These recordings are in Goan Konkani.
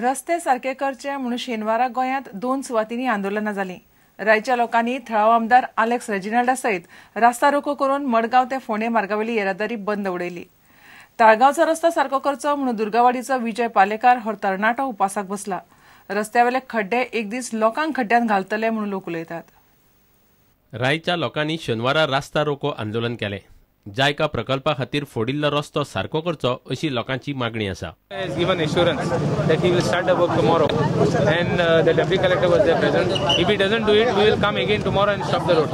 रस्ते सारके करचे म्हणून शेनवारा गोंयांत 2 सुवातींनी आंदोलनां जालीं. रायच्या लोकांनी थळावो आमदार आलेक्स रेजिनाल्डा सयत रास्ता रोको करून मडगांव ते फोंडें मार्गावेली येरादारी बंद उडयली. ताळगांवचो रस्तो सारको करचो म्हणून दुर्गावाडीचो विजय पालेकार हो तरणाटो उपासाक बसला. रस्त्यावेले खड्डे एक दीस लोकांक खड्ड्यान घालतले म्हणून लोक उलयतात. रायच्या लोकांनी शेनवारा रास्ता रोको आंदोलन केलें. जायका प्रकल्पा खातीर फोडिल्लो रस्तो सारको करचो अशी लोकांची मागणी आसा. Has given assurance that he will start the work tomorrow and the deputy collector was there present. If he doesn't do it, we will come again tomorrow and stop the road.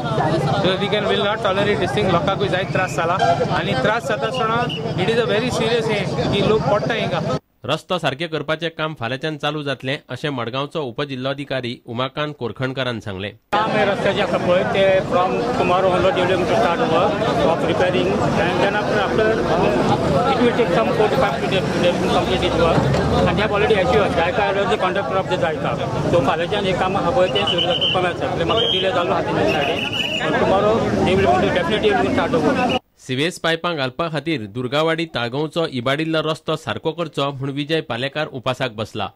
So we can will not tolerate this thing. लोकांकूय जायत त्रास जाला आनी त्रास जाता आसतना it is a very serious हें की लोक पडटा हिंगा. रस्तो सारके करपाचें काम फाल्यांच्यान चालू जातलें अशें मडगांवचो उपजिल्लोधिकारी उमाकांत कोरखणकारान सांगलें. काम हे रस्त्याचे आसा पळय ते from tomorrow onward they will start work of repairing and then after it will take some 4 to 5 days to complete it work and they have already assured JICA is the contractor of the JICA. So फाल्यांच्यान हें काम आहा पळय तें सुरू जातलें कमी आसा मातसो डिले जालो आहा तेंच्या सायडीन. Tomorrow they will definitely will start work. Sewage पायपां घालपा खातीर दुर्गावाडी ताळगांवचो इबाडिल्लो रस्तो सारको करचो म्हूण विजय पालेकार उपासाक बसला.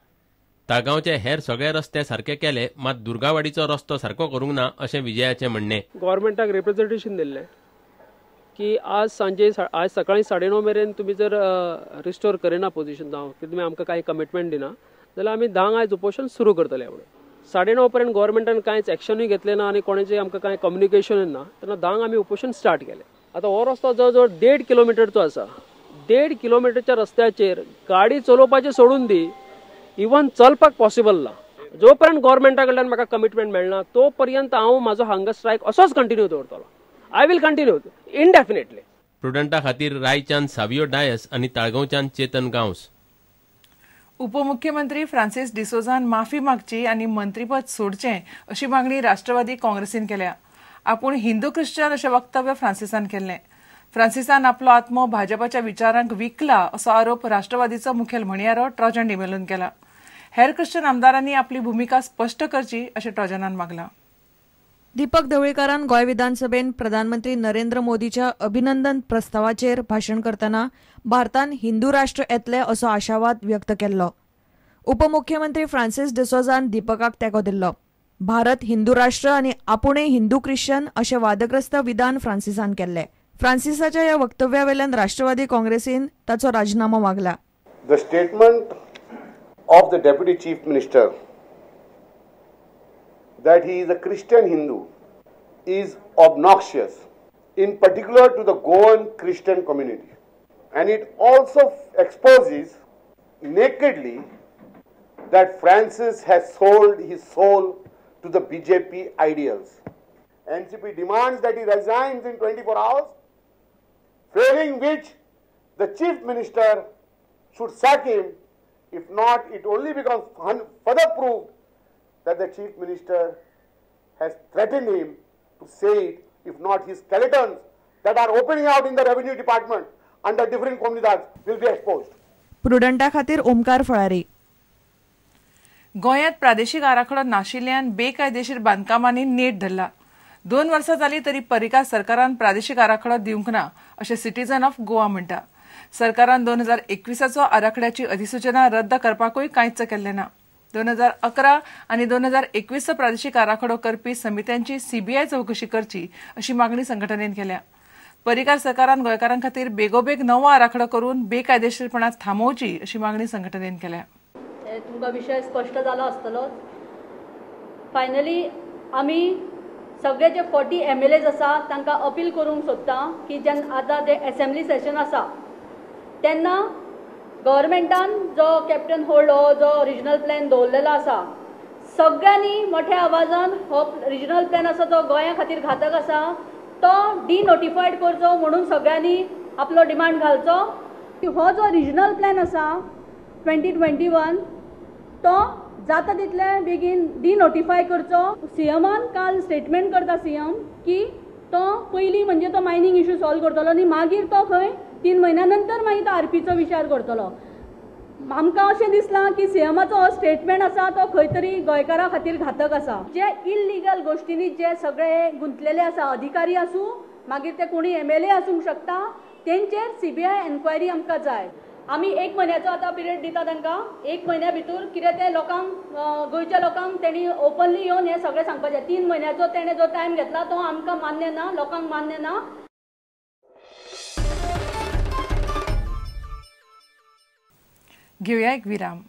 ताळगांवचे हेर सगळे रस्ते सारके केले मात दुर्गावाडीचो रस्तो सारको करूंक ना अशें विजयाचें म्हणणें. गव्हर्मेंटाक रिप्रेझेंटेशन दिल्लें की आज सांजे आज सकाळी 9:30 मेरेन तुमी जर रिस्टोर करिना पोझिशन जावं की तुमी आमकां कांय कमिटमेंट दिना जाल्यार आमी 10 आयज उपोशण सुरू करतले म्हणून. 9:30 पर्यंत गव्हर्मेंटान कांयच एक्शनूय घेतलें ना आनी कोणाचें आमकां कांय कम्युनिकेशनूय ना तेन्ना 10 आमी उपोशण स्टार्ट केलें. आतां हो रस्तो जवळ जवळ 1.5 किलोमिटरचो आसा. 1.5 किलोमिटरच्या रस्त्याचेर गाडी चलोवपाचें सोडून दी, इवन चलपाक पॉसिबल ना. जो पर्यंत गव्हर्मेंटा कडल्यान म्हाका कमिटमेंट मेळना तो पर्यंत हांव म्हाजो हंगर स्ट्रायक असोच कंटिन्यू दवरतलो. I will continue indefinitely. प्रुडंटा खातीर रायच्यान सावियो डायस आनी ताळगांवच्यान चेतन गांवस. उपमुख्यमंत्री फ्रांसिस डिसोजान माफी मागची आनी मंत्रीपद सोडचें अशी मागणी राष्ट्रवादी काँग्रेसीन केल्या. आपूण हिंदू ख्रिश्चन अशें वक्तव्य फ्रांसिसान केल्लें. फ्रांसिसान आपलो आत्मो भाजपाच्या विचारांक विकला असो आरोप राष्ट्रवादीचो मुखेल म्हणयारो ट्रॉजन डिमेलोन केला. हेर ख्रिश्चन आमदारांनी आपली भुमिका स्पश्ट करची अशें ट्रॉजनान मागलां. दीपक ढवळीकारान गोंय विधानसभेन प्रधानमंत्री नरेंद्र मोदीच्या अभिनंदन प्रस्तावाचेर भाशण करतना भारतान हिंदू राष्ट्र येतले असो आशावाद व्यक्त केल्लो. उपमुख्यमंत्री फ्रांसिस डिसोजान दीपकाक तेंको दिल्लो. भारत हिंदू राष्ट्र आनी आपुणूय हिंदू ख्रिश्चन अशें वादग्रस्त विधान फ्रांसिसान केल्लें. फ्रांसिसाच्या ह्या वक्तव्यावेल्यान राष्ट्रवादी काँग्रेसीन ताचो राजीनामो मागला. The statement of the deputy chief minister that he is a Christian Hindu is obnoxious, in particular to the Goan Christian community, and it also exposes nakedly that Francis has sold his soul to the BJP ideals. NCP demands that he resigns in 24 hours, failing which the chief minister should sack him. If not, it only becomes further proof that the chief minister has threatened him to say it. If not, his skeletons that are opening out in the revenue department under different comunidades will be exposed. प्रुडंटा खातीर ओमकार फळारी. गोंयांत प्रादेशीक आराखडो नाशिल्ल्यान बेकायदेशीर बांदकामांनी नेट धरला. 2 वर्सां जालीं तरी पर्रीकार सरकारान प्रादेशीक आराखडो दिवंक ना अशें सिटीजन ऑफ गोवा म्हणटा. सरकारान 2021चो आराखड्याची अधिसूचना रद्द करपाकूय कांयच केल्लें ना. 2011 आनी 2021चो प्रादेशीक आराखडो करपी समित्यांची सीबीआय चवकशी करची अशी मागणी संघटनेन केल्या. पर्रीकार सरकारान गोंयकारां खातीर बेगोबेग नवो आराखडो करून बेकायदेशीरपणा थांबोवची अशी मागणी संघटनेन केल्या. तुमकां विशय स्पश्ट जाला आसतलो. फायनली आमी सगळे जे 40 MLAs आसा तांकां अपील करूंक सोदता की जेन्ना आतां जे एसेंब्ली सेशन आसा तेन्ना गव्हर्मेंटान जो कॅप्टन होल्ड हो जो रिजनल प्लॅन दवरलेलो आसा सगळ्यांनी मोठ्या आवाजान हो रिजनल प्लॅन आसा तो गोंया खातीर घातक आसा तो डिनोटिफायड करचो म्हणून सगळ्यांनी आपलो डिमांड घालचो की हो जो रिजनल प्लॅन आसा 2021 तो जाता तितले बेगीन डिनोटिफाय करचो. सीएमान काल स्टेटमेंट करता सीएम की तो पयलीं म्हणजे तो मायनींग इशू सॉल्व करतलो आनी मागीर तो खंय 3 म्हयन्या नंतर मागीर तो आरपीचो विचार करतलो. आमकां अशें दिसलां की सीएमाचो हो स्टेटमेंट आसा तो खंय तरी गोंयकारां खातीर घातक आसा. जे इल्लिगल गोश्टींनी जे सगळे गुंतलेले आसा अधिकारी आसूं मागीर ते कोणी MLA आसूंक शकता तेंचेर सीबीआय एन्क्वायरी आमकां जाय. आमी एक म्हयन्याचो आतां पिरियड दिता तांकां. एक म्हयन्या भितर कितें तें लोकांक, गोंयच्या लोकांक तेणी ओपनली येवन हें सगळें सांगपाचें. 3 म्हयन्याचो तेणें जो टायम घेतला तो आमकां मान्य ना, लोकांक मान्य ना. घेवया एक विराम.